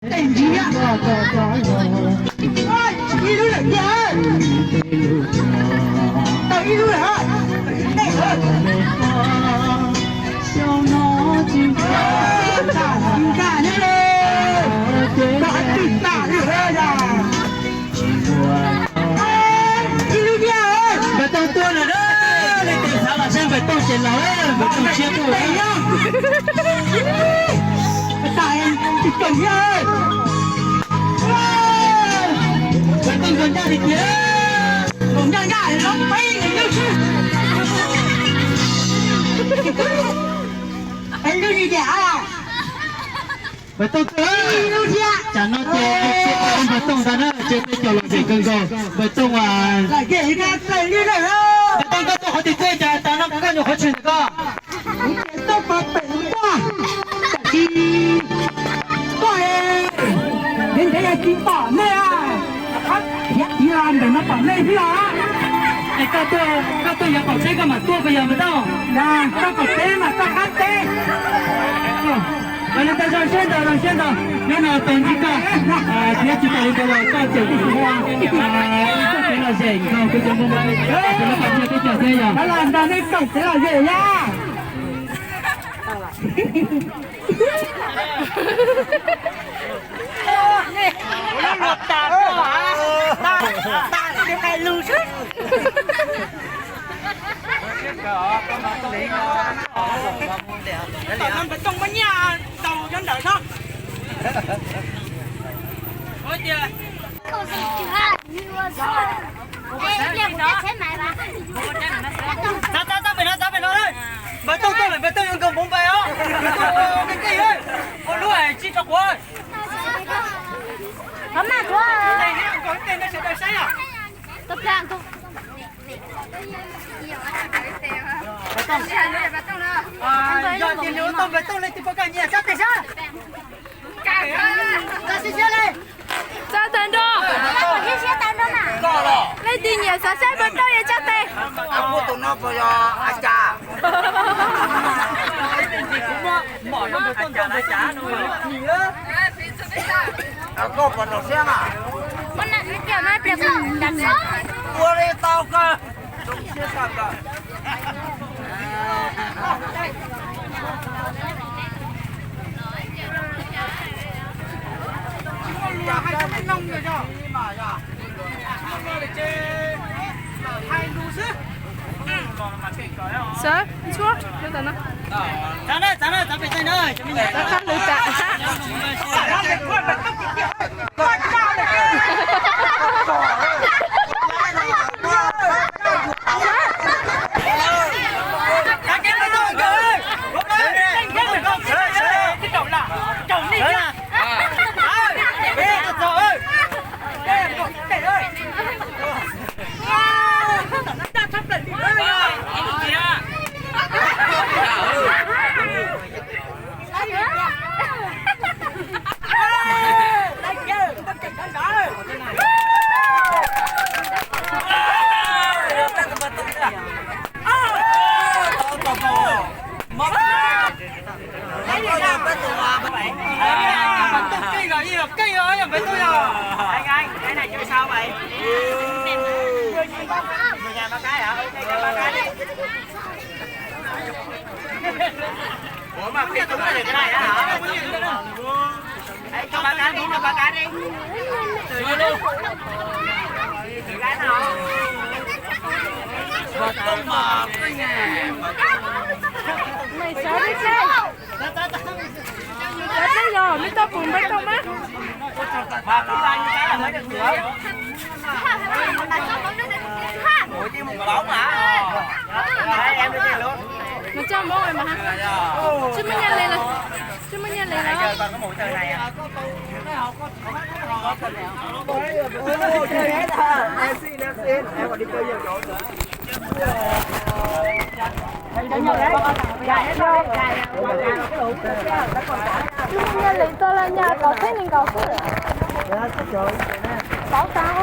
Tej ntsis, ib lub lawm tiag, tau ib lub lawm. Tam no tsis nkag nyob li, tam twg tam li os. Ib lub tiag. Npawg Tooj tuaj lawm na, leej twg xav los saib Npawg Tooj ces los, Npawg Tooj tshiab tuaj. Npawg Tooj tsis koom thiab. Npawg Tooj nkaus ncaj tiag tiag. Nkaus ncaj ncaj los peb nws lub xwb. Peb lub li tiag. Npawg Tooj tuaj, ib lub thiab. Tsam no ces Npawg Tooj ntag na, ces peb cov lom zem kawg nkaus. Npawg Tooj, Npawg Tooj, koj tuaj qhov twg tuaj, cas tas no koj nyuam qhuav tshwm ntawm ko? Kuv ces tuaj pov pem tuaj, tam sis koj, ntev ntev yog tsis pom nej, thiab tiv los ntawm no pom nej xwb os. Es koj tuaj, koj tuaj yuav qaum tsheb koj mam tuaj puas yog Npawg Tooj? Koj qaum tsheb mas koj qab teb. Zoo siab ntau, zoo siab ntau, hnub no tau ntsib koj, thiab tsis tas li ntawd los koj tseem ua ib txoj kev lom zem nkaus kuv cov Hmoob Nplog, kuv cov phooj ywg teb chaws thiab yog. Los nrog nej koom kev lom zem na. Tom no Npawg Tooj muab nyiaj tau nyob ntawd no. Txav, txav, txav pem no, txav pem no. Npawg Tooj tuaj lawm, Npawg Tooj yuav nkaus npauv npais os. Npawg Tooj, ua lub tsis rau quav. Nkaus tej no sawv daws saib os. Yog tias nws ua tau Npawg Tooj leej twg puas kam nyiam sab tes sab? Txav tawm nrho. Leej twg nyiam xav saib Npawg Tooj yuav tsa tes. Koj puas rau siab mas? Ua li tau koj. Sawv ntsuab, txav na, txav na, txav pem tej na, txav qab lwm tas. Mej sawv teb, sawv teb yog mej tau pum npawg Tooj mas. Mas coj Hmoob mas, tsis muaj nyiaj li lawm, tsis muaj nyiaj li lawm. Tsis muaj nyiaj li, tau laj nyaj tau txhiab nees nkaum xwb. Tau tau.